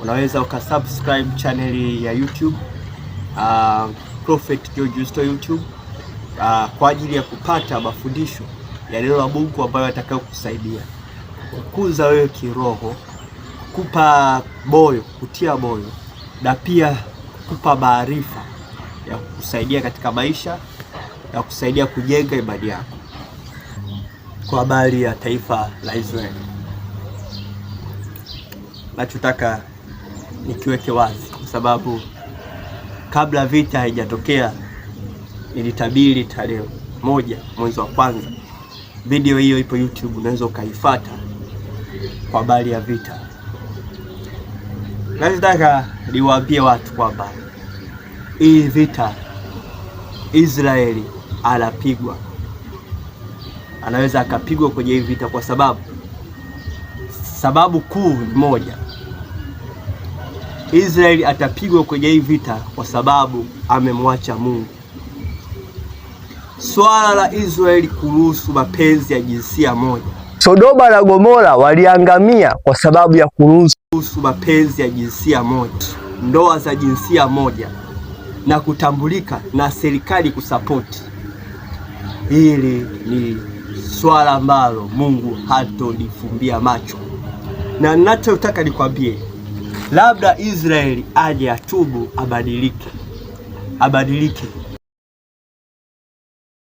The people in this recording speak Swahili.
Unaweza ukasubscribe channel ya YouTube, Prophet George Yusto YouTube, kwa ajili ya kupata mafundisho ya neno la Mungu ambayo yatakayokusaidia kukuza wewe kiroho, kukupa moyo, kutia moyo na pia kukupa maarifa ya kukusaidia katika maisha na kusaidia kujenga imani yako. Kwa habari ya taifa la Israeli, nachotaka nikiweke wazi, kwa sababu kabla vita haijatokea nilitabiri tarehe 1 mwezi wa kwanza. Video hiyo ipo YouTube, unaweza ukaifuata kwa habari ya vita. Nataka niwaambie watu kwamba hii vita Israeli anapigwa, anaweza akapigwa kwenye hii vita, kwa sababu kuu ni moja. Israeli atapigwa kwenye hii vita kwa sababu amemwacha Mungu. Swala la Israeli kuruhusu mapenzi ya jinsia moja, Sodoma na Gomora waliangamia kwa sababu ya kuruhusu mapenzi ya jinsia moja, ndoa za jinsia moja na kutambulika na serikali kusapoti. Hili ni swala ambalo Mungu hatolifumbia macho, na ninachotaka nikwambie, labda Israeli aje atubu, abadilike, abadilike.